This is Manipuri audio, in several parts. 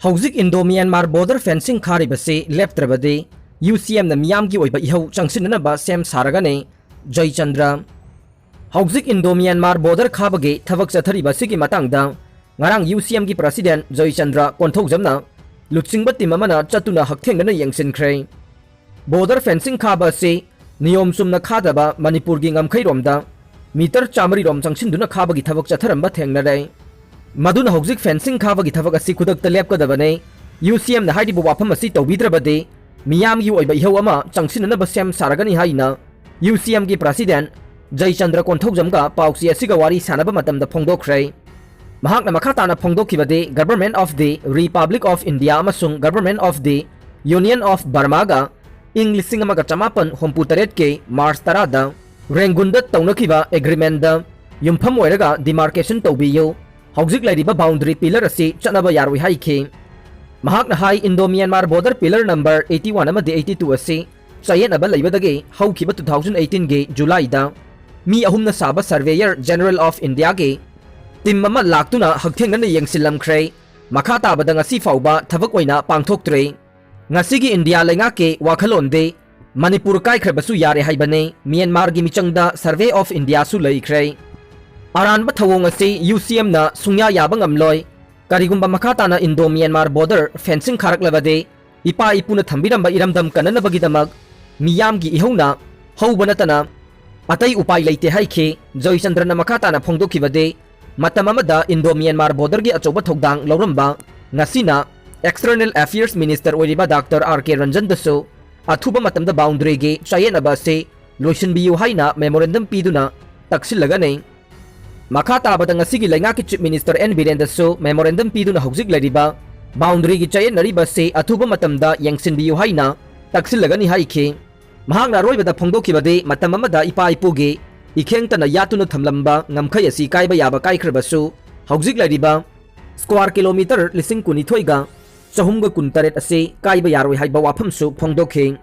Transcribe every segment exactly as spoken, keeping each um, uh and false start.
ꯍꯧꯖꯤꯛ ꯏꯟꯗꯣ ꯃ꯭ꯌꯥꯟꯃꯥꯔ ꯕꯣꯔꯗꯔ ꯐꯦꯟꯁꯤꯡ ꯈꯥꯔꯤꯕꯁꯤ ꯂꯦꯞꯇ꯭ꯔꯕꯗꯤ ꯌꯨ ꯁꯤ ꯑꯦꯝꯅ ꯃꯤꯌꯥꯝꯒꯤ ꯑꯣꯏꯕ ꯏꯍꯧ ꯆꯪꯁꯤꯟꯅꯅꯕ ꯁꯦꯝ ꯁꯥꯔꯒꯅꯤ꯫ ꯖꯩꯆꯟꯗ꯭ꯔ꯫ ꯍꯧꯖꯤꯛ ꯏꯟꯗꯣ ꯃ꯭ꯌꯥꯟꯃꯥꯔ ꯕꯣꯔꯗꯔ ꯈꯥꯕꯒꯤ ꯊꯕꯛ ꯆꯠꯊꯔꯤꯕ ꯑꯁꯤꯒꯤ ꯃꯇꯥꯡꯗ ꯉꯔꯥꯡ ꯌꯨ ꯁꯤ ꯑꯦꯝꯒꯤ ꯄ꯭ꯔꯁꯤꯗꯦꯟ ꯖꯩꯆꯟꯗ꯭ꯔ ꯀꯣꯟꯊꯧꯖꯝꯅ ꯂꯨꯆꯤꯡꯕ ꯇꯤꯝ ꯑꯃꯅ ꯆꯠꯇꯨꯅ ꯍꯛꯊꯦꯡꯅꯅ ꯌꯦꯡꯁꯤꯟꯈ꯭ꯔꯦ꯫ ꯕꯣꯔꯗꯔ ꯐꯦꯟꯁꯤꯡ ꯈꯥꯕ ꯑꯁꯤ ꯅꯤꯌꯣꯝ ꯆꯨꯝꯅ ꯈꯥꯗꯕ ꯃꯅꯤꯄꯨꯔꯒꯤ ꯉꯝꯈꯩꯔꯣꯝꯗ ꯃꯤꯇꯔ ꯆꯥꯃꯔꯤꯔꯣꯝ ꯆꯪꯁꯤꯟꯗꯨꯅ ꯈꯥꯕꯒꯤ ꯊꯕꯛ ꯆꯠꯊꯔꯝꯕ ꯊꯦꯡꯅꯔꯦ꯫ ꯃꯗꯨꯅ ꯍꯧꯖꯤꯛ ꯐꯦꯟꯁꯤꯡ ꯈꯥꯕꯒꯤ ꯊꯕꯛ ꯑꯁꯤ ꯈꯨꯗꯛꯇ ꯂꯦꯞꯀꯗꯕꯅꯤ꯫ ꯌꯨ ꯁꯤ ꯑꯦꯝꯅ ꯍꯥꯏꯔꯤꯕ ꯋꯥꯐꯝ ꯑꯁꯤ ꯇꯧꯕꯤꯗ꯭ꯔꯕꯗꯤ ꯃꯤꯌꯥꯝꯒꯤ ꯑꯣꯏꯕ ꯏꯍꯧ ꯑꯃ ꯆꯪꯁꯤꯟꯅꯅꯕ ꯁꯦꯝ ꯁꯥꯔꯒꯅꯤ ꯍꯥꯏꯅ ꯌꯨ ꯁꯤ ꯑꯦꯝꯒꯤ ꯄ꯭ꯔꯁꯤꯗꯦꯟ ꯖꯩꯆꯟꯗ꯭ꯔ ꯀꯣꯟꯊꯧꯖꯝꯒ ꯄꯥꯎꯆꯦ ꯑꯁꯤꯒ ꯋꯥꯔꯤ ꯁꯥꯟꯅꯕ ꯃꯇꯝꯗ ꯐꯣꯡꯗꯣꯛꯈ꯭ꯔꯦ꯫ ꯃꯍꯥꯛꯅ ꯃꯈꯥ ꯇꯥꯅ ꯐꯣꯡꯗꯣꯛꯈꯤꯕꯗꯤ, Government of the Republic of India ꯑꯃꯁꯨꯡ Government of the Union of Burmaꯒ ꯏꯪ ꯂꯤꯁꯤꯡ ꯑꯃꯒ ꯆꯃꯥꯄꯟ ꯍꯨꯝꯐꯨ ꯇꯔꯦꯠꯀꯤ ꯃꯥꯔꯆ ꯇꯔꯥꯗ ꯔꯦꯡꯒꯨꯟꯗ ꯇꯧꯅꯈꯤꯕ ꯑꯦꯒ꯭ꯔꯤꯃꯦꯟꯗ ꯌꯨꯝꯐꯝ ꯑꯣꯏꯔꯒ ꯗꯤꯃꯥꯔꯀꯦꯁꯟ ꯇꯧꯕꯤꯌꯨ, ꯍꯧꯖꯤꯛ ꯂꯩꯔꯤꯕ ꯕꯥꯎꯟꯗꯔꯤ ꯄꯤꯂꯔ ꯑꯁꯤ ꯆꯠꯅꯕ ꯌꯥꯔꯣꯏ ꯍꯥꯏꯈꯤ꯫ ꯃꯍꯥꯛꯅ ꯍꯥꯏ, Indo Myanmar border pillar number eighty one ꯑꯃꯗꯤ eighty two ꯑꯁꯤ ꯆꯌꯦꯠꯅꯕ ꯂꯩꯕꯗꯒꯤ ꯍꯧꯈꯤꯕ two thousand eighteen ꯒꯤ ꯖꯨꯂꯥꯏꯗ ꯃꯤ ꯑꯍꯨꯝꯅ ꯁꯥꯕ Surveyor General of Indiaꯒꯤ ꯇꯤꯝ ꯑꯃ ꯂꯥꯛꯇꯨꯅ ꯍꯛꯊꯦꯡꯅꯅ ꯌꯦꯡꯁꯤꯜꯂꯝꯈ꯭ꯔꯦ꯫ ꯃꯈꯥ ꯇꯥꯕꯗ ꯉꯁꯤ ꯐꯥꯎꯕ ꯊꯕꯛ ꯑꯣꯏꯅ ꯄꯥꯡꯊꯣꯛꯇ꯭ꯔꯤ꯫ ꯉꯁꯤꯒꯤ ꯏꯟꯗꯤꯌꯥ ꯂꯩꯉꯥꯛꯀꯤ ꯋꯥꯈꯜꯂꯣꯟꯗꯤ ꯃꯅꯤꯄꯨꯔ ꯀꯥꯏꯈ꯭ꯔꯕꯁꯨ ꯌꯥꯔꯦ ꯍꯥꯏꯕꯅꯤ꯫ ꯃ꯭ꯌꯥꯟꯃꯥꯔꯒꯤ ꯃꯤꯆꯪꯗ Survey of Indiaꯁꯨ ꯂꯩꯈ꯭ꯔꯦ꯫ ꯑꯔꯥꯟꯕ ꯊꯧꯑꯣꯡ ꯑꯁꯤ ꯌꯨ ꯁꯤ ꯑꯦꯝꯅ ꯁꯨꯡꯌꯥ ꯌꯥꯕ ꯉꯝꯂꯣꯏ꯫ ꯀꯔꯤꯒꯨꯝꯕ ꯃꯈꯥ ꯇꯥꯅ ꯏꯟꯗꯣ ꯃ꯭ꯌꯥꯟꯃꯥꯔ ꯕꯣꯔꯗꯔ ꯐꯦꯟꯁꯤꯡ ꯈꯥꯔꯛꯂꯕꯗꯤ ꯏꯄꯥ ꯏꯄꯨꯅ ꯊꯝꯕꯤꯔꯝꯕ ꯏꯔꯝꯗꯝ ꯀꯟꯅꯅꯕꯒꯤꯗꯃꯛ ꯃꯤꯌꯥꯝꯒꯤ ꯏꯍꯧꯅ ꯍꯧꯕ ꯅꯠꯇꯅ ꯑꯇꯩ ꯎꯄꯥꯏ ꯂꯩꯇꯦ ꯍꯥꯏꯈꯤ꯫ ꯖꯣꯏꯆꯟꯗ꯭ꯔꯅ ꯃꯈꯥ ꯇꯥꯅ ꯐꯣꯡꯗꯣꯛꯈꯤꯕꯗꯤ, ꯃꯇꯝ ꯑꯃꯗ ꯏꯟꯗꯣ ꯃ꯭ꯌꯥꯟꯃꯥꯔ ꯕꯣꯔꯗꯔꯒꯤ ꯑꯆꯧꯕ ꯊꯧꯗꯥꯡ ꯂꯧꯔꯝꯕ, ꯉꯁꯤꯅ External Affairs Minister ꯑꯣꯏꯔꯤꯕ ꯗꯥꯛꯇꯔ ꯑꯥꯔ ꯀꯦ ꯔꯟꯖꯟꯗꯁꯨ ꯑꯊꯨꯕ ꯃꯇꯝꯗ ꯕꯥꯎꯟꯗꯔꯤꯒꯤ ꯆꯌꯦꯠꯅꯕ ꯑꯁꯤ ꯂꯣꯏꯁꯤꯟꯕꯤꯌꯨ ꯍꯥꯏꯅ ꯃꯦꯃꯣꯔꯦꯟꯗꯝ ꯄꯤꯗꯨꯅ ꯇꯛꯁꯤꯜꯂꯒꯅꯤ꯫ ꯃꯈꯥ ꯇꯥꯕꯗ ꯉꯁꯤꯒꯤ ꯂꯩꯉꯥꯛꯀꯤ Chief Minister ꯑꯦꯟ ꯕꯤꯔꯦꯟꯗꯁꯨ ꯃꯦꯃꯣꯔꯦꯟꯗꯝ ꯄꯤꯗꯨꯅ ꯍꯧꯖꯤꯛ ꯂꯩꯔꯤꯕ ꯕꯥꯎꯟꯗꯔꯤꯒꯤ ꯆꯌꯦꯠꯅꯔꯤꯕ ꯑꯁꯤ ꯑꯊꯨꯕ ꯃꯇꯝꯗ ꯌꯦꯡꯁꯤꯟꯕꯤꯌꯨ ꯍꯥꯏꯅ ꯇꯛꯁꯤꯜꯂꯒꯅꯤ ꯍꯥꯏꯈꯤ꯫ ꯃꯍꯥꯛꯅ ꯑꯔꯣꯏꯕꯗ ꯐꯣꯡꯗꯣꯛꯈꯤꯕꯗꯤ, ꯃꯇꯝ ꯑꯃꯗ ꯏꯄꯥ ꯏꯄꯨꯒꯤ ꯏꯈꯦꯡꯇꯅ ꯌꯥꯠꯇꯨꯅ ꯊꯝꯂꯝꯕ ꯉꯝꯈꯩ ꯑꯁꯤ ꯀꯥꯏꯕ ꯌꯥꯕ ꯀꯥꯏꯈ꯭ꯔꯕꯁꯨ, ꯍꯧꯖꯤꯛ ꯂꯩꯔꯤꯕ square kilometre ꯂꯤꯁꯤꯡ ꯀꯨꯟꯅꯤꯊꯣꯏꯒ ꯆꯍꯨꯝꯒ ꯀꯨꯟꯇꯔꯦꯠ ꯑꯁꯤ ꯀꯥꯏꯕ ꯌꯥꯔꯣꯏ ꯍꯥꯏꯕ ꯋꯥꯐꯝꯁꯨ ꯐꯣꯡꯗꯣꯛꯈꯤ꯫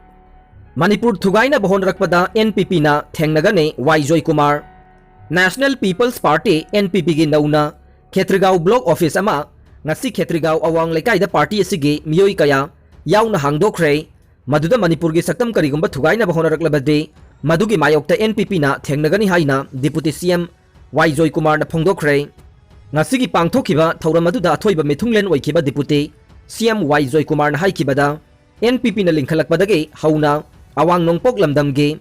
ꯃꯅꯤꯄꯨꯔ ꯊꯨꯒꯥꯏꯅꯕ ꯍꯣꯠꯅꯔꯛꯄꯗ ꯑꯦꯟ ꯄꯤ ꯄꯤꯅ ꯊꯦꯡꯅꯒꯅꯤ, ꯋꯥꯏ Joykumar. National People's Party, N P ꯄꯤꯒꯤ ꯅꯧꯅ ꯈꯦꯇ꯭ꯔꯤꯒꯥꯎ block office ꯑꯃ ꯉꯁꯤ ꯈꯦꯇ꯭ꯔꯤꯒꯥꯎ ꯑꯋꯥꯡ ꯂꯩꯀꯥꯏꯗ ꯄꯥꯔꯇꯤ ꯑꯁꯤꯒꯤ ꯃꯤꯑꯣꯏ ꯀꯌꯥ ꯌꯥꯎꯅ ꯍꯥꯡꯗꯣꯛꯈ꯭ꯔꯦ꯫ ꯃꯗꯨꯗ ꯃꯅꯤꯄꯨꯔꯒꯤ ꯁꯛꯇꯝ ꯀꯔꯤꯒꯨꯝꯕ ꯊꯨꯒꯥꯏꯅꯕ ꯍꯣꯠꯅꯔꯛꯂꯕꯗꯤ ꯃꯗꯨꯒꯤ ꯃꯥꯌꯣꯛꯇ ꯑꯦꯟ ꯄꯤ ꯄꯤꯅ ꯊꯦꯡꯅꯒꯅꯤ ꯍꯥꯏꯅ ꯗꯤꯄꯨꯇꯤ ꯁꯤ ꯑꯦꯝ ꯋꯥꯏ ꯖꯣꯏꯀꯨꯃꯥꯔꯅ ꯐꯣꯡꯗꯣꯛꯈ꯭ꯔꯦ꯫ ꯉꯁꯤꯒꯤ ꯄꯥꯡꯊꯣꯛꯈꯤꯕ ꯊꯧꯔꯝ ꯑꯗꯨꯗ ꯑꯊꯣꯏꯕ ꯃꯤꯊꯨꯡꯂꯦꯟ ꯑꯣꯏꯈꯤꯕ ꯗꯤꯄꯨꯇꯤ ꯁꯤ ꯑꯦꯝ ꯋꯥꯏ ꯖꯣꯏꯀꯨꯃꯥꯔꯅ ꯍꯥꯏꯈꯤꯕꯗ, ꯑꯦꯟ ꯄꯤ ꯄꯤꯅ ꯂꯤꯡꯈꯠꯂꯛꯄꯗꯒꯤ ꯍꯧꯅ ꯑꯋꯥꯡ ꯅꯣꯡꯄꯣꯛ ꯂꯝꯗꯝꯒꯤ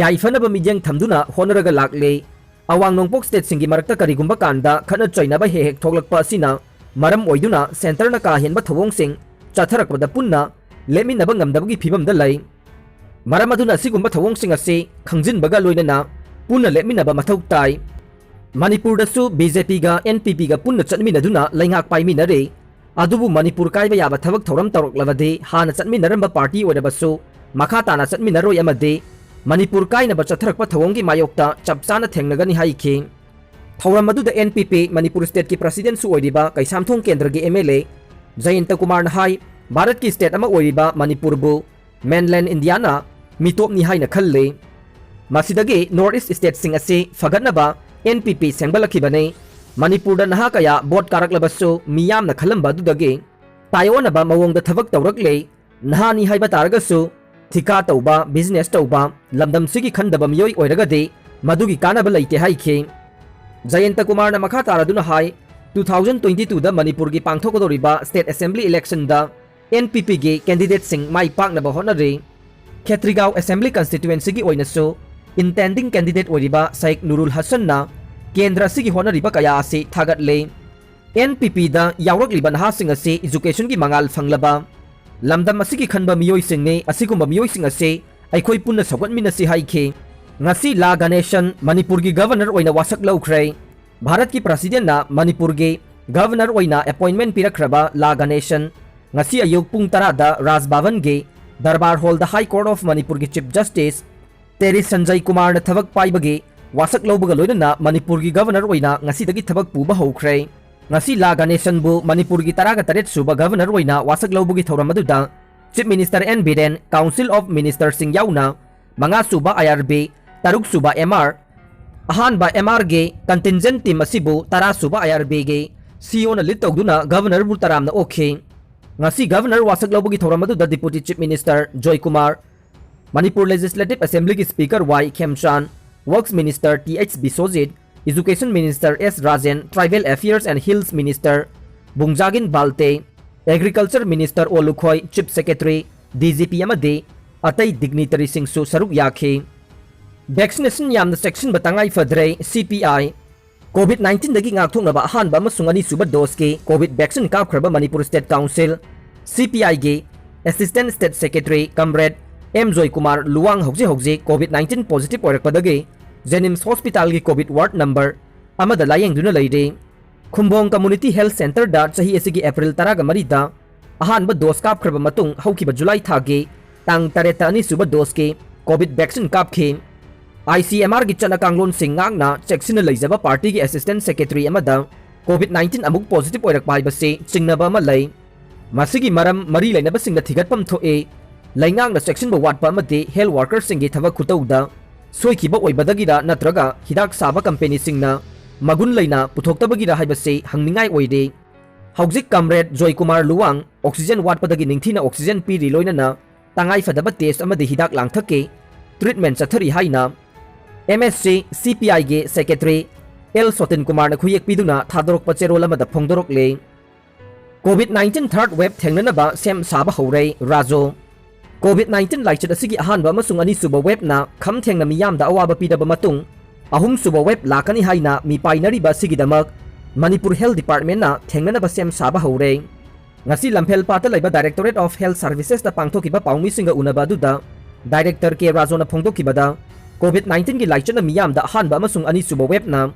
ꯌꯥꯏꯐꯅꯕ ꯃꯤꯠꯌꯦꯡ ꯊꯝꯗꯨꯅ ꯍꯣꯠꯅꯔꯒ ꯂꯥꯛꯂꯦ꯫ ꯑꯋꯥꯡ ꯅꯣꯡꯄꯣꯛ ꯁ꯭ꯇꯦꯠꯁꯤꯡꯒꯤ ꯃꯔꯛꯇ ꯀꯔꯤꯒꯨꯝꯕ ꯀꯥꯟꯗ ꯈꯠꯅ ꯆꯩꯅꯕ ꯍꯦꯛ ꯍꯦꯛ ꯊꯣꯛꯂꯛꯄ ꯑꯁꯤꯅ ꯃꯔꯝ ꯑꯣꯏꯗꯨꯅ ꯁꯦꯟꯇꯔꯅ ꯀꯥ ꯍꯦꯟꯕ ꯊꯧꯑꯣꯡꯁꯤꯡ ꯆꯠꯊꯔꯛꯄꯗ ꯄꯨꯟꯅ ꯂꯦꯞꯃꯤꯟꯅꯕ ꯉꯝꯗꯕꯒꯤ ꯐꯤꯕꯝꯗ ꯂꯩ꯫ ꯃꯔꯝ ꯑꯗꯨꯅ ꯑꯁꯤꯒꯨꯝꯕ ꯊꯧꯑꯣꯡꯁꯤꯡ ꯑꯁꯤ ꯈꯪꯖꯤꯟꯕꯒ ꯂꯣꯏꯅꯅ ꯄꯨꯟꯅ ꯂꯦꯞꯃꯤꯟꯅꯕ ꯃꯊꯧ ꯇꯥꯏ꯫ ꯃꯅꯤꯄꯨꯔꯗꯁꯨ ꯕꯤ ꯖꯦ ꯄꯤꯒ ꯑꯦꯟ ꯄꯤ ꯄꯤꯒ ꯄꯨꯟꯅ ꯆꯠꯃꯤꯟꯅꯗꯨꯅ ꯂꯩꯉꯥꯛ ꯄꯥꯏꯃꯤꯟꯅꯔꯦ꯫ ꯑꯗꯨꯕꯨ ꯃꯅꯤꯄꯨꯔ ꯀꯥꯏꯕ ꯌꯥꯕ ꯊꯕꯛ ꯊꯧꯔꯝ ꯇꯧꯔꯛꯂꯕꯗꯤ ꯍꯥꯟꯅ ꯆꯠꯃꯤꯟꯅꯔꯝꯕ ꯄꯥꯔꯇꯤ ꯑꯣꯏꯔꯕꯁꯨ ꯃꯈꯥ ꯇꯥꯅ ꯆꯠꯃꯤꯟꯅꯔꯣꯏ ꯑꯃꯗꯤ ꯃꯅꯤꯄꯨꯔ ꯀꯥꯏꯅꯕ ꯆꯠꯊꯔꯛꯄ ꯊꯧꯑꯣꯡꯒꯤ ꯃꯥꯌꯣꯛꯇ ꯆꯞ ꯆꯥꯅ ꯊꯦꯡꯅꯒꯅꯤ ꯍꯥꯏꯈꯤ꯫ ꯊꯧꯔꯝ ꯑꯗꯨꯗ ꯑꯦꯟ ꯄꯤ ꯄꯤ ꯃꯅꯤꯄꯨꯔ ꯁ꯭ꯇꯦꯠꯀꯤ ꯄ꯭ꯔꯁꯤꯗꯦꯟꯠꯁꯨ ꯑꯣꯏꯔꯤꯕ ꯀꯩꯁꯥꯝꯊꯣꯡ ꯀꯦꯟꯗ꯭ꯔꯒꯤ ꯑꯦꯝ ꯑꯦꯜ ꯑꯦ ꯖꯌꯟꯇ ꯀꯨꯃꯥꯔꯅ ꯍꯥꯏ, ꯚꯥꯔꯠꯀꯤ ꯁ꯭ꯇꯦꯠ ꯑꯃ ꯑꯣꯏꯔꯤꯕ ꯃꯅꯤꯄꯨꯔꯕꯨ ꯃꯦꯟꯂꯦꯟ ꯏꯟꯗꯤꯌꯥꯅ ꯃꯤꯇꯣꯞꯅꯤ ꯍꯥꯏꯅ ꯈꯜꯂꯤ꯫ ꯃꯁꯤꯗꯒꯤ ꯅꯣꯔꯠ ꯏꯁ꯭ꯠ ꯁ꯭ꯇꯦꯠꯁꯤꯡ ꯑꯁꯤ ꯐꯒꯠꯅꯕ ꯑꯦꯟ ꯄꯤ ꯄꯤ ꯁꯦꯝꯒꯠꯂꯛꯈꯤꯕꯅꯤ꯫ ꯃꯅꯤꯄꯨꯔꯗ ꯅꯍꯥ ꯀꯌꯥ ꯚꯣꯠ ꯀꯥꯔꯛꯂꯕꯁꯨ ꯃꯤꯌꯥꯝꯅ ꯈꯜꯂꯝꯕ ꯑꯗꯨꯗꯒꯤ ꯇꯥꯏꯑꯣꯟꯅꯕ ꯃꯑꯣꯡꯗ ꯊꯕꯛ ꯇꯧꯔꯛꯂꯦ꯫ ꯅꯍꯥꯅꯤ ꯍꯥꯏꯕ ꯇꯥꯔꯒꯁꯨ ꯊꯤꯀꯥ ꯇꯧꯕ, ꯕꯤꯖꯤꯅꯦꯁ ꯇꯧꯕ, ꯂꯝꯗꯝꯁꯤꯒꯤ ꯈꯟꯗꯕ ꯃꯤꯑꯣꯏ ꯑꯣꯏꯔꯒꯗꯤ ꯃꯗꯨꯒꯤ ꯀꯥꯟꯅꯕ ꯂꯩꯇꯦ ꯍꯥꯏꯈꯤ꯫ ꯖꯌꯟꯇ ꯀꯨꯃꯥꯔꯅ ꯃꯈꯥ ꯇꯥꯔꯗꯨꯅ ꯍꯥꯏ, two thousand twenty twoꯗ ꯃꯅꯤꯄꯨꯔꯒꯤ ꯄꯥꯡꯊꯣꯛꯀꯗꯧꯔꯤꯕ ꯁ꯭ꯇꯦꯠ ꯑꯦꯁꯦꯝꯕ꯭ꯂꯤ ꯏꯂꯦꯛꯁꯟꯗ ꯑꯦꯟ ꯄꯤ ꯄꯤꯒꯤ ꯀꯦꯟꯗꯤꯗꯦꯠꯁꯤꯡ ꯃꯥꯏ ꯄꯥꯛꯅꯕ ꯍꯣꯠꯅꯔꯤ꯫ ꯈꯦꯇ꯭ꯔꯤꯒꯥꯎ ꯑꯦꯁꯦꯝꯕ꯭ꯂꯤ ꯀꯟꯁꯇꯤꯇ꯭ꯋꯦꯟꯁꯤꯒꯤ ꯑꯣꯏꯅꯁꯨ ꯏꯟꯇꯦꯟꯗꯤꯡ ꯀꯦꯟꯗꯤꯗꯦꯠ ꯑꯣꯏꯔꯤꯕ ꯁꯥꯏꯈ ꯅꯨꯔꯨꯜ ꯍꯁꯟꯅ ꯀꯦꯟꯗ꯭ꯔ ꯑꯁꯤꯒꯤ ꯍꯣꯠꯅꯔꯤꯕ ꯀꯌꯥ ꯑꯁꯤ ꯊꯥꯒꯠꯂꯦ꯫ ꯑꯦꯟ ꯄꯤ ꯄꯤꯗ ꯌꯥꯎꯔꯛꯂꯤꯕ ꯅꯍꯥꯁꯤꯡ ꯑꯁꯤ ꯏꯖꯨꯀꯦꯁꯟꯒꯤ ꯃꯉꯥꯜ ꯐꯪꯂꯕ, ꯂꯝꯗꯝ ꯑꯁꯤꯒꯤ ꯈꯟꯕ ꯃꯤꯑꯣꯏꯁꯤꯡꯅꯤ꯫ ꯑꯁꯤꯒꯨꯝꯕ ꯃꯤꯑꯣꯏꯁꯤꯡ ꯑꯁꯤ ꯑꯩꯈꯣꯏ ꯄꯨꯟꯅ ꯁꯧꯒꯠꯃꯤꯟꯅꯁꯤ ꯍꯥꯏꯈꯤ꯫ ꯉꯁꯤ ꯂꯥ ꯒꯅꯦꯁꯟ ꯃꯅꯤꯄꯨꯔꯒꯤ ꯒꯚꯔꯅꯔ ꯑꯣꯏꯅ ꯋꯥꯁꯛ ꯂꯧꯈ꯭ꯔꯦ꯫ ꯚꯥꯔꯠꯀꯤ ꯄ꯭ꯔꯁꯤꯗꯦꯟꯠꯅ ꯃꯅꯤꯄꯨꯔꯒꯤ ꯒꯚꯔꯅꯔ ꯑꯣꯏꯅ ꯑꯦꯄꯣꯏꯟꯃꯦꯟꯠ ꯄꯤꯔꯛꯈ꯭ꯔꯕ ꯂꯥ ꯒꯅꯦꯁꯟ ꯉꯁꯤ ꯑꯌꯨꯛ ꯄꯨꯡ ꯇꯔꯥꯗ ꯔꯥꯖ ꯚꯕꯟꯒꯤ ꯗꯔꯕꯥꯔ ꯍꯣꯜꯗ ꯍꯥꯏ ꯀꯣꯔꯠ ꯑꯣꯐ ꯃꯅꯤꯄꯨꯔꯒꯤ ꯆꯤꯐ ꯖꯁꯇꯤꯁ ꯇꯦꯔꯤ ꯁꯟꯖꯌ ꯀꯨꯃꯥꯔꯅ ꯊꯕꯛ ꯄꯥꯏꯕꯒꯤ ꯋꯥꯁꯛ ꯂꯧꯕꯒ ꯂꯣꯏꯅꯅ ꯃꯅꯤꯄꯨꯔꯒꯤ ꯒꯚꯔꯅꯔ ꯑꯣꯏꯅ ꯉꯁꯤꯗꯒꯤ ꯊꯕꯛ ꯄꯨꯕ ꯍꯧꯈ꯭ꯔꯦ꯫ ꯉꯁꯤ ꯂꯥ ꯒꯅꯦꯁꯟꯕꯨ ꯃꯅꯤꯄꯨꯔꯒꯤ ꯇꯔꯥꯒ ꯇꯔꯦꯠ ꯁꯨꯕ ꯒꯚꯔꯅꯔ ꯑꯣꯏꯅ ꯋꯥꯁꯛ ꯂꯧꯕꯒꯤ ꯊꯧꯔꯝ ꯑꯗꯨꯗ chief minister N Biren, council of ꯃꯤꯅꯤꯁꯇꯔꯁꯤꯡ ꯌꯥꯎꯅ ꯃꯉꯥ ꯁꯨꯕ ꯑꯥꯏ ꯑꯥꯔ ꯕꯤ, ꯇꯔꯨꯛ ꯁꯨꯕ ꯑꯦꯝ ꯑꯥꯔ, ꯑꯍꯥꯟꯕ ꯑꯦꯝ ꯑꯥꯔꯒꯤ ꯀꯟꯇꯤꯟꯖꯦꯟꯠ ꯇꯤꯝ ꯑꯁꯤꯕꯨ ꯇꯔꯥ ꯁꯨꯕ ꯑꯥꯏ ꯑꯥꯔ ꯕꯤꯒꯤ ꯁꯤꯑꯣꯅ ꯂꯤꯗ ꯇꯧꯗꯨꯅ ꯒꯚꯔꯅꯔꯕꯨ ꯇꯔꯥꯝꯅ ꯑꯣꯛꯈꯤ꯫ ꯉꯁꯤ ꯒꯚꯔꯅꯔ ꯋꯥꯁꯛ ꯂꯧꯕꯒꯤ ꯊꯧꯔꯝ ꯑꯗꯨꯗ deputy chief minister Joykumar, Manipur legislative ꯑꯦꯁꯦꯝꯕ꯭ꯂꯤꯒꯤ speaker Y Khemchand, works minister T H Biswajit, education minister S Rajen, tribal affairs and hills minister ꯕꯨꯡꯖꯥꯒꯤꯟ Valte, agriculture minister O Lukhoi, chief secretary, D G P ꯑꯃꯗꯤ ꯑꯇꯩ ꯗꯤꯒꯅꯤꯇꯔꯤꯁꯤꯡꯁꯨ ꯁꯔꯨꯛ ꯌꯥꯈꯤ꯫ ꯚꯦꯛꯁꯤꯅꯦꯁꯟ ꯌꯥꯝꯅ ꯆꯦꯛꯁꯤꯟꯕ ꯇꯉꯥꯏ ꯐꯗ꯭ꯔꯦ, ꯁꯤ ꯄꯤ ꯑꯥꯏ꯫ ꯀꯣꯚꯤꯗ ꯅꯥꯏꯟꯇꯤꯟꯗꯒꯤ ꯉꯥꯛꯊꯣꯛꯅꯕ ꯑꯍꯥꯟꯕ ꯑꯃꯁꯨꯡ ꯑꯅꯤꯁꯨꯕ ꯗꯣꯁꯀꯤ ꯀꯣꯚꯤꯗ ꯚꯦꯛꯁꯤꯟ ꯀꯥꯞꯈ꯭ꯔꯕ Manipur state council, C P ꯑꯥꯏꯒꯤ assistant state secretary comrade M Joykumar ꯂꯨꯋꯥꯡ ꯍꯧꯖꯤꯛ ꯍꯧꯖꯤꯛ ꯀꯣꯚꯤꯗ ꯅꯥꯏꯟꯇꯤꯟ ꯄꯣꯖꯤꯇꯤꯚ ꯑꯣꯏꯔꯛꯄꯗꯒꯤ ꯖꯦꯅꯤꯝꯁ ꯍꯣꯁꯄꯤꯇꯥꯜꯒꯤ ꯀꯣꯚꯤꯗ ꯋꯥꯔꯗ ꯅꯝꯕꯔ ꯑꯃꯗ ꯂꯥꯌꯦꯡꯗꯨꯅ ꯂꯩꯔꯤ꯫ ꯈꯨꯝꯕꯣꯡ ꯀꯝꯃꯨꯅꯤꯇꯤ ꯍꯦꯜꯊ ꯁꯦꯟꯇꯔꯗ ꯆꯍꯤ ꯑꯁꯤꯒꯤ ꯑꯦꯄ꯭ꯔꯤꯜ ꯇꯔꯥꯒ ꯃꯔꯤꯗ ꯑꯍꯥꯟꯕ ꯗꯣꯁ ꯀꯥꯞꯈ꯭ꯔꯕ ꯃꯇꯨꯡ ꯍꯧꯈꯤꯕ ꯖꯨꯂꯥꯏ ꯊꯥꯒꯤ ꯇꯥꯡ ꯇꯔꯦꯠꯇ ꯑꯅꯤꯁꯨꯕ ꯗꯣꯁꯀꯤ ꯀꯣꯚꯤꯗ ꯚꯦꯛꯁꯤꯟ ꯀꯥꯞꯈꯤ꯫ ꯑꯥꯏ ꯁꯤ ꯑꯦꯝ ꯑꯥꯔꯒꯤ ꯆꯠꯅ ꯀꯥꯡꯂꯣꯟꯁꯤꯡ ꯉꯥꯛꯅ ꯆꯦꯛꯁꯤꯟꯅ ꯂꯩꯖꯕ ꯄꯥꯔꯇꯤꯒꯤ ꯑꯦꯁꯤꯁꯇꯦꯟꯠ ꯁꯦꯀ꯭ꯔꯦꯇꯔꯤ ꯑꯃꯗ ꯀꯣꯚꯤꯗ ꯅꯥꯏꯟꯇꯤꯟ ꯑꯃꯨꯛ ꯄꯣꯖꯤꯇꯤꯚ ꯑꯣꯏꯔꯛꯄ ꯍꯥꯏꯕꯁꯤ ꯆꯤꯡꯅꯕ ꯑꯃ ꯂꯩ꯫ ꯃꯁꯤꯒꯤ ꯃꯔꯝ ꯃꯔꯤ ꯂꯩꯅꯕꯁꯤꯡꯗ ꯊꯤꯒꯠꯐꯝ ꯊꯣꯛꯏ꯫ ꯂꯩꯉꯥꯛꯅ ꯆꯦꯛꯁꯤꯟꯕ ꯋꯥꯠꯄ ꯑꯃꯗꯤ ꯍꯦꯜꯊ ꯋꯥꯔꯀꯔꯁꯤꯡꯒꯤ ꯊꯕꯛ ꯈꯨꯇꯧꯗ ꯁꯣꯏꯈꯤꯕ ꯑꯣꯏꯕꯗꯒꯤꯔ ꯅꯠꯇ꯭ꯔꯒ ꯍꯤꯗꯥꯛ ꯁꯥꯕ ꯀꯝꯄꯦꯅꯤꯁꯤꯡꯅ ꯃꯒꯨꯟ ꯂꯩꯅ ꯄꯨꯊꯣꯛꯇꯕꯒꯤꯔ ꯍꯥꯏꯕꯁꯤ ꯍꯪꯅꯤꯡꯉꯥꯏ ꯑꯣꯏꯔꯤ꯫ ꯍꯧꯖꯤꯛ ꯀꯝꯔꯦꯗ ꯖꯣꯏꯀꯨꯃꯥꯔ ꯂꯨꯋꯥꯡ ꯑꯣꯛꯁꯤꯖꯦꯟ ꯋꯥꯠꯄꯗꯒꯤ ꯅꯤꯡꯊꯤꯅ ꯑꯣꯛꯁꯤꯖꯦꯟ ꯄꯤꯔꯤ, ꯂꯣꯏꯅꯅ ꯇꯉꯥꯏ ꯐꯗꯕ ꯇꯦꯁ ꯑꯃꯗꯤ ꯍꯤꯗꯥꯛ ꯂꯥꯡꯊꯛꯀꯤ ꯇ꯭ꯔꯤꯠꯃꯦꯟ ꯆꯠꯊꯔꯤ ꯍꯥꯏꯅ ꯑꯦꯝ ꯑꯦꯁ ꯁꯤ ꯁꯤ ꯄꯤ ꯑꯥꯏꯒꯤ ꯁꯦꯀ꯭ꯔꯦꯇꯔꯤ ꯑꯦꯜ ꯁꯣꯇꯤꯟ ꯀꯨꯃꯥꯔꯅ ꯈꯨꯌꯦꯛ ꯄꯤꯗꯨꯅ ꯊꯥꯗꯣꯔꯛꯄ ꯆꯦꯔꯣꯜ ꯑꯃꯗ ꯐꯣꯡꯗꯣꯔꯛꯂꯤ꯫ ꯀꯣꯚꯤꯗ ꯅꯥꯏꯟꯇꯤꯟ ꯊꯥꯔꯗ ꯋꯦꯕ ꯊꯦꯡꯅꯅꯕ ꯁꯦꯝ ꯁꯥꯕ ꯍꯧꯔꯦ, ꯔꯥꯖꯨ꯫ ꯀꯣꯚꯤꯗ ꯅꯥꯏꯟꯇꯤꯟ ꯂꯥꯏꯆꯠ ꯑꯁꯤꯒꯤ ꯑꯍꯥꯟꯕ ꯑꯃꯁꯨꯡ ꯑꯅꯤꯁꯨꯕ ꯋꯦꯕꯅ ꯈꯝ ꯊꯦꯡꯅ ꯃꯤꯌꯥꯝꯗ ꯑꯋꯥꯕ ꯄꯤꯔꯕ ꯃꯇꯨꯡ, ꯑꯍꯨꯝꯁꯨꯕ ꯋꯦꯕ ꯂꯥꯛꯀꯅꯤ ꯍꯥꯏꯅ ꯃꯤꯄꯥꯏꯅꯔꯤꯕ ꯑꯁꯤꯒꯤꯗꯃꯛ ꯃꯅꯤꯄꯨꯔ ꯍꯦꯜꯊ ꯗꯤꯄꯥꯔꯠꯃꯦꯟꯅ ꯊꯦꯡꯅꯅꯕ ꯁꯦꯝ ꯁꯥꯕ ꯍꯧꯔꯦ꯫ ꯉꯁꯤ ꯂꯝꯐꯦꯜ ꯄꯥꯠꯇ ꯂꯩꯕ ꯗꯥꯏꯔꯦꯛꯇꯣꯔꯦꯠ ꯑꯣꯐ ꯍꯦꯜꯊ ꯁꯔꯚꯤꯁꯦꯁꯇ ꯄꯥꯡꯊꯣꯛꯈꯤꯕ ꯄꯥꯎꯃꯤꯁꯤꯡꯒ ꯎꯅꯕ ꯑꯗꯨꯗ ꯗꯥꯏꯔꯦꯛꯇꯔ ꯀꯦ ꯔꯥꯖꯣꯅ ꯐꯣꯡꯗꯣꯛꯈꯤꯕꯗ, ꯀꯣꯚꯤꯗ ꯅꯥꯏꯟꯇꯤꯟꯒꯤ ꯂꯥꯏꯆꯠꯅ ꯃꯤꯌꯥꯝꯗ ꯑꯍꯥꯟꯕ ꯑꯃꯁꯨꯡ ꯑꯅꯤꯁꯨꯕ ꯋꯦꯕꯅ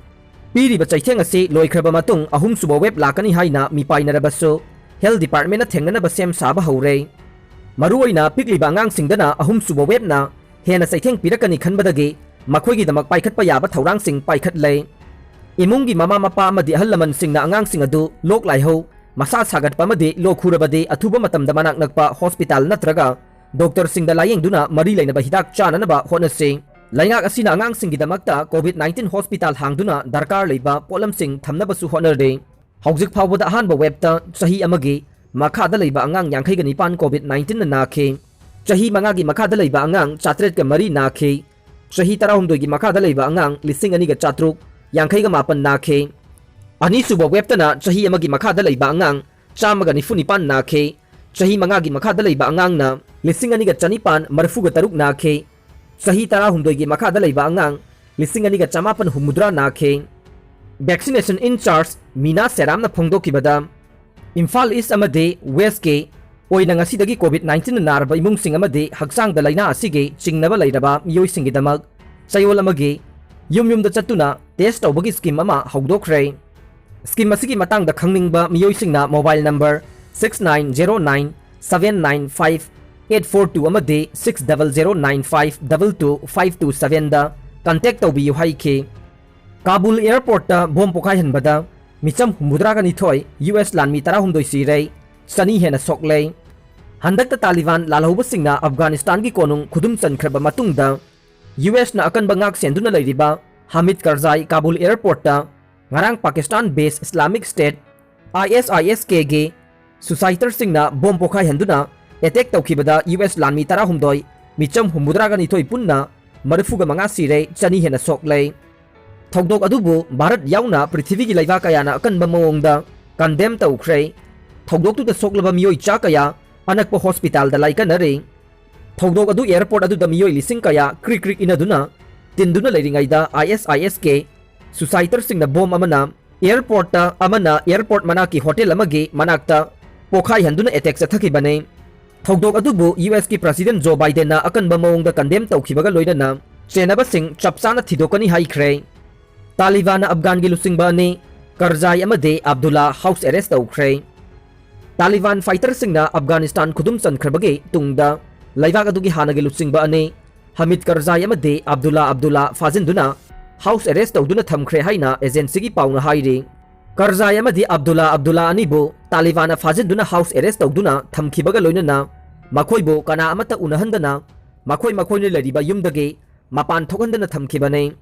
ꯄꯤꯔꯤꯕ ꯆꯩꯊꯦꯡ ꯑꯁꯤ ꯂꯣꯏꯈ꯭ꯔꯕ ꯃꯇꯨꯡ, ꯑꯍꯨꯝꯁꯨꯕ ꯋꯦꯕ ꯂꯥꯛꯀꯅꯤ ꯍꯥꯏꯅ ꯃꯤꯄꯥꯏꯅꯔꯕꯁꯨ, ꯍꯦꯜꯊ ꯗꯤꯄꯥꯔꯠꯃꯦꯟꯅ ꯊꯦꯡꯅꯅꯕ ꯁꯦꯝ ꯁꯥꯕ ꯍꯧꯔꯦ꯫ ꯃꯔꯨꯑꯣꯏꯅ ꯄꯤꯛꯂꯤꯕ ꯑꯉꯥꯡꯁꯤꯡꯗꯅ ꯑꯍꯨꯝꯁꯨꯕ ꯋꯦꯕꯅ ꯍꯦꯟꯅ ꯆꯩꯊꯦꯡ ꯄꯤꯔꯛꯀꯅꯤ ꯈꯟꯕꯗꯒꯤ ꯃꯈꯣꯏꯒꯤꯗꯃꯛ ꯄꯥꯏꯈꯠꯄ ꯌꯥꯕ ꯊꯧꯔꯥꯡꯁꯤꯡ ꯄꯥꯏꯈꯠꯂꯦ꯫ ꯏꯃꯨꯡꯒꯤ ꯃꯃꯥ ꯃꯄꯥ ꯑꯃꯗꯤ ꯑꯍꯜ ꯂꯃꯟꯁꯤꯡꯅ ꯑꯉꯥꯡꯁꯤꯡ ꯑꯗꯨ ꯂꯣꯛ ꯂꯥꯏꯍꯧ, ꯃꯁꯥ ꯁꯥꯒꯠꯄ ꯑꯃꯗꯤ ꯂꯣꯛ ꯈꯨꯔꯕꯗꯤ ꯑꯊꯨꯕ ꯃꯇꯝꯗ ꯃꯅꯥꯛ ꯅꯛꯄ ꯍꯣꯁꯄꯤꯇꯥꯜ ꯅꯠꯇ꯭ꯔꯒ ꯗꯣꯛꯇꯔꯁꯤꯡꯗ ꯂꯥꯌꯦꯡꯗꯨꯅ ꯃꯔꯤ ꯂꯩꯅꯕ ꯍꯤꯗꯥꯛ ꯆꯥꯅꯅꯕ ꯍꯣꯠꯅꯁꯤ꯫ ꯂꯩꯉꯥꯛ ꯑꯁꯤꯅ ꯑꯉꯥꯡꯁꯤꯡꯒꯤꯗꯃꯛꯇ ꯀꯣꯚꯤꯗ ꯅꯥꯏꯟꯇꯤꯟ ꯍꯣꯁꯄꯤꯇꯥꯜ ꯍꯥꯡꯗꯨꯅ ꯗꯔꯀꯥꯔ ꯂꯩꯕ ꯄꯣꯠꯂꯝꯁꯤꯡ ꯊꯝꯅꯕꯁꯨ ꯍꯣꯠꯅꯔꯤ꯫ ꯍꯧꯖꯤꯛ ꯐꯥꯎꯕꯗ ꯑꯍꯥꯟꯕ ꯋꯦꯕꯇ ꯆꯍꯤ ꯑꯃꯒꯤ ꯃꯈꯥꯗ ꯂꯩꯕ ꯑꯉꯥꯡ ꯌꯥꯡꯈꯩꯒ ꯅꯤꯄꯥꯟ COVID nineteenꯅ ꯅꯥꯈꯤ꯫ ꯆꯍꯤ ꯃꯉꯥꯒꯤ ꯃꯈꯥꯗ ꯂꯩꯕ ꯑꯉꯥꯡ ꯆꯥꯇ꯭ꯔꯦꯠꯀ ꯃꯔꯤ ꯅꯥꯈꯤ꯫ ꯆꯍꯤ ꯇꯔꯥꯍꯨꯝꯗꯣꯏꯒꯤ ꯃꯈꯥꯗ ꯂꯩꯕ ꯑꯉꯥꯡ ꯂꯤꯁꯤꯡ ꯑꯅꯤꯒ ꯆꯥꯇ꯭ꯔꯨꯛ ꯌꯥꯡꯈꯩꯒ ꯃꯥꯄꯟ ꯅꯥꯈꯤ꯫ ꯑꯅꯤꯁꯨꯕ ꯋꯦꯕꯇꯅ ꯆꯍꯤ ꯑꯃꯒꯤ ꯃꯈꯥꯗ ꯂꯩꯕ ꯑꯉꯥꯡ ꯆꯥꯝꯃꯒ ꯅꯤꯐꯨ ꯅꯤꯄꯥꯟ ꯅꯥꯈꯤ꯫ ꯆꯍꯤ ꯃꯉꯥꯒꯤ ꯃꯈꯥꯗ ꯂꯩꯕ ꯑꯉꯥꯡꯅ ꯂꯤꯁꯤꯡ ꯑꯅꯤꯒ ꯆꯅꯤꯄꯥꯟ ꯃꯔꯤꯐꯨꯒ ꯇꯔꯨꯛ ꯅꯥꯈꯤ꯫ ꯆꯍꯤ ꯇꯔꯥꯍꯨꯝꯗꯣꯏꯒꯤ ꯃꯈꯥꯗ ꯂꯩꯕ ꯑꯉꯥꯡ ꯂꯤꯁꯤꯡ ꯑꯅꯤꯒ ꯆꯃꯥꯄꯟ ꯍꯨꯝꯐꯨꯇꯔꯥ ꯅꯥꯈꯤ꯫ Vaccination in charge ꯃꯤꯅꯥ ꯁꯦꯔꯥꯝꯅ ꯐꯣꯡꯗꯣꯛꯈꯤꯕꯗ, ꯏꯝꯐꯥꯜ ꯏꯁ ꯑꯃꯗꯤ ꯋꯦꯁꯀꯤ ꯑꯣꯏꯅ ꯉꯁꯤꯗꯒꯤ COVID nineteenꯅ ꯅꯥꯔꯕ ꯏꯃꯨꯡꯁꯤꯡ ꯑꯃꯗꯤ ꯍꯛꯆꯥꯡꯗ ꯂꯥꯏꯅꯥ ꯑꯁꯤꯒꯤ ꯆꯤꯡꯅꯕ ꯂꯩꯔꯕ ꯃꯤꯑꯣꯏꯁꯤꯡꯒꯤꯗꯃꯛ ꯆꯌꯣꯜ ꯑꯃꯒꯤ ꯌꯨꯝ ꯌꯨꯝꯗ ꯆꯠꯇꯨꯅ ꯇꯦꯁ ꯇꯧꯕꯒꯤ ꯁ꯭ꯀꯤꯝ ꯑꯃ ꯍꯧꯗꯣꯛꯈ꯭ꯔꯦ꯫ ꯁ꯭ꯀꯤꯝ ꯑꯁꯤꯒꯤ ꯃꯇꯥꯡꯗ ꯈꯪꯅꯤꯡꯕ ꯃꯤꯑꯣꯏꯁꯤꯡꯅ mobile number six nine zero nine seven nine five eight four two ꯑꯃꯗꯤ six double zero nine five double two five two sevenꯗ ꯀꯟꯇꯦꯛ ꯇꯧꯕꯤꯌꯨ ꯍꯥꯏꯈꯤ꯫ ꯀꯥꯕꯨꯜ ꯑꯦꯌꯔꯄꯣꯔꯠꯇ ꯕꯣꯝ ꯄꯣꯈꯥꯏꯍꯟꯕꯗ ꯃꯤꯆꯝ ꯍꯨꯝꯐꯨꯇꯔꯥꯒ ꯅꯤꯊꯣꯏ, ꯌꯨ ꯑꯦꯁ ꯂꯥꯟꯃꯤ ꯇꯔꯥꯍꯨꯝꯗꯣꯏ ꯁꯤꯔꯦ, ꯆꯅꯤ ꯍꯦꯟꯅ ꯁꯣꯛꯂꯦ꯫ ꯍꯟꯗꯛꯇ ꯇꯥꯂꯤꯕꯥꯟ ꯂꯥꯜꯍꯧꯕꯁꯤꯡꯅ ꯑꯐꯒꯥꯅꯤꯁꯇꯥꯟꯒꯤ ꯀꯣꯅꯨꯡ ꯈꯨꯗꯨꯝ ꯆꯟꯈ꯭ꯔꯕ ꯃꯇꯨꯡꯗ, ꯌꯨ ꯑꯦꯁꯅ ꯑꯀꯟꯕ ꯉꯥꯛ ꯁꯦꯟꯗꯨꯅ ꯂꯩꯔꯤꯕ ꯍꯥꯃꯤꯗ ꯀꯔꯖꯥꯏ ꯀꯥꯕꯨꯜ ꯑꯦꯌꯔꯄꯣꯔꯠꯇ ꯉꯔꯥꯡ ꯄꯥꯀꯤꯁꯇꯥꯟ ꯕꯦꯁ ꯏꯁꯂꯥꯃꯤꯛ ꯁ꯭ꯇꯦꯠ, ISISKꯒꯤ ꯁꯨꯁꯥꯏꯇꯔꯁꯤꯡꯅ ꯕꯣꯝ ꯄꯣꯈꯥꯏꯍꯟꯗꯨꯅ ꯑꯦꯇꯦꯛ ꯇꯧꯈꯤꯕꯗ ꯌꯨ ꯑꯦꯁ ꯂꯥꯟꯃꯤ ꯇꯔꯥꯍꯨꯝꯗꯣꯏ, ꯃꯤꯆꯝ ꯍꯨꯝꯐꯨꯇꯔꯥꯒ ꯅꯤꯊꯣꯏ ꯄꯨꯟꯅ ꯃꯔꯤꯐꯨꯒ ꯃꯉꯥ ꯁꯤꯔꯦ, ꯆꯅꯤ ꯍꯦꯟꯅ ꯁꯣꯛꯂꯦ꯫ ꯊꯧꯗꯣꯛ ꯑꯗꯨꯕꯨ ꯚꯥꯔꯠ ꯌꯥꯎꯅ ꯄ꯭ꯔꯤꯊꯤꯕꯤꯒꯤ ꯂꯩꯕꯥꯛ ꯀꯌꯥꯅ ꯑꯀꯟꯕ ꯃꯑꯣꯡꯗ ꯀꯟꯗꯦꯝ ꯇꯧꯈ꯭ꯔꯦ꯫ ꯊꯧꯗꯣꯛꯇꯨꯗ ꯁꯣꯛꯂꯕ ꯃꯤꯑꯣꯏ ꯆꯥ ꯀꯌꯥ ꯑꯅꯛꯄ ꯍꯣꯁꯄꯤꯇꯥꯜꯗ ꯂꯥꯏꯀꯠꯅꯔꯤ꯫ ꯊꯧꯗꯣꯛ ꯑꯗꯨ ꯑꯦꯌꯔꯄꯣꯔꯠ ꯑꯗꯨꯗ ꯃꯤꯑꯣꯏ ꯂꯤꯁꯤꯡ ꯀꯌꯥ ꯀ꯭ꯔꯤꯛ ꯀ꯭ꯔꯤꯛ ꯏꯅꯗꯨꯅ ꯇꯤꯟꯗꯨꯅ ꯂꯩꯔꯤꯉꯩꯗ ISISK ꯁꯨꯁꯥꯏꯇꯔꯁꯤꯡꯅ ꯕꯣꯝ ꯑꯃꯅ ꯑꯦꯌꯔꯄꯣꯔꯠꯇ, ꯑꯃꯅ ꯑꯦꯌꯔꯄꯣꯔꯠ ꯃꯅꯥꯛꯀꯤ ꯍꯣꯇꯦꯜ ꯑꯃꯒꯤ ꯃꯅꯥꯛꯇ ꯄꯣꯈꯥꯏꯍꯟꯗꯨꯅ ꯑꯦꯇꯦꯛ ꯆꯠꯊꯈꯤꯕꯅꯤ꯫ ꯊꯧꯗꯣꯛ ꯑꯗꯨꯕꯨ ꯌꯨ ꯑꯦꯁꯀꯤ ꯄ꯭ꯔꯁꯤꯗꯦꯟ ꯖꯣ ꯕꯥꯏꯗꯦꯟꯅ ꯑꯀꯟꯕ ꯃꯑꯣꯡꯗ ꯀꯟꯗꯦꯝ ꯇꯧꯈꯤꯕꯒ ꯂꯣꯏꯅꯅ ꯆꯦꯟꯅꯕꯁꯤꯡ ꯆꯞ ꯆꯥꯅ ꯊꯤꯗꯣꯛꯀꯅꯤ ꯍꯥꯏꯈ꯭ꯔꯦ꯫ ꯇꯥꯂꯤꯕꯥꯟꯅ ꯑꯐꯒꯥꯟꯒꯤ ꯂꯨꯆꯤꯡꯕ ꯑꯅꯤ, ꯀꯔꯖꯥꯏ ꯑꯃꯗꯤ ꯑꯕꯗꯨꯜꯂꯥ, ꯍꯥꯎꯁ ꯑꯦꯔꯦꯁ ꯇꯧꯈ꯭ꯔꯦ꯫ ꯇꯥꯂꯤꯕꯥꯟ ꯐꯥꯏꯇꯔꯁꯤꯡꯅ ꯑꯐꯒꯥꯅꯤꯁꯇꯥꯟ ꯈꯨꯗꯨꯝ ꯆꯟꯈ꯭ꯔꯕꯒꯤ ꯇꯨꯡꯗ ꯂꯩꯕꯥꯛ ꯑꯗꯨꯒꯤ ꯍꯥꯟꯅꯒꯤ ꯂꯨꯆꯤꯡꯕ ꯑꯅꯤ, ꯍꯃꯤꯗ ꯀꯔꯖꯥꯏ ꯑꯃꯗꯤ ꯑꯕꯗꯨꯜꯂꯥ ꯑꯕꯗꯨꯜꯂꯥ ꯐꯥꯖꯤꯟꯗꯨꯅ ꯍꯥꯎꯁ ꯑꯦꯔꯦꯁ ꯇꯧꯗꯨꯅ ꯊꯝꯈ꯭ꯔꯦ ꯍꯥꯏꯅ ꯑꯦꯖꯦꯟꯁꯤꯒꯤ ꯄꯥꯎꯅ ꯍꯥꯏꯔꯤ꯫ ꯀꯔꯖꯥꯏ ꯑꯃꯗꯤ ꯑꯕꯗꯨꯜꯂꯥ ꯑꯕꯗꯨꯜꯂꯥ ꯑꯅꯤꯕꯨ ꯇꯥꯂꯤꯕꯥꯟꯅ ꯐꯥꯖꯤꯟꯗꯨꯅ ꯍꯥꯎꯁ ꯑꯦꯔꯦꯁ ꯇꯧꯗꯨꯅ ꯊꯝꯈꯤꯕꯒ ꯂꯣꯏꯅꯅ ꯃꯈꯣꯏꯕꯨ ꯀꯅꯥ ꯑꯃꯠꯇ ꯎꯅꯍꯟꯗꯅ ꯃꯈꯣꯏ ꯃꯈꯣꯏꯅ ꯂꯩꯔꯤꯕ ꯌꯨꯝꯗꯒꯤ ꯃꯄꯥꯟ ꯊꯣꯛꯍꯟꯗꯅ ꯊꯝꯈꯤꯕꯅꯤ꯫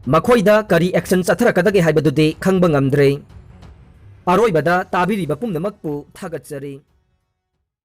ꯃꯈꯣꯏꯗ ꯀꯔꯤ ꯑꯦꯛꯁꯟ ꯆꯠꯊꯔꯛꯀꯗꯒꯦ ꯍꯥꯏꯕꯗꯨꯗꯤ ꯈꯪꯕ ꯉꯝꯗ꯭ꯔꯤ꯫ ꯑꯔꯣꯏꯕꯗ ꯇꯥꯕꯤꯔꯤꯕ ꯄꯨꯝꯅꯃꯛꯄꯨ ꯊꯥꯒꯠꯆꯔꯤ꯫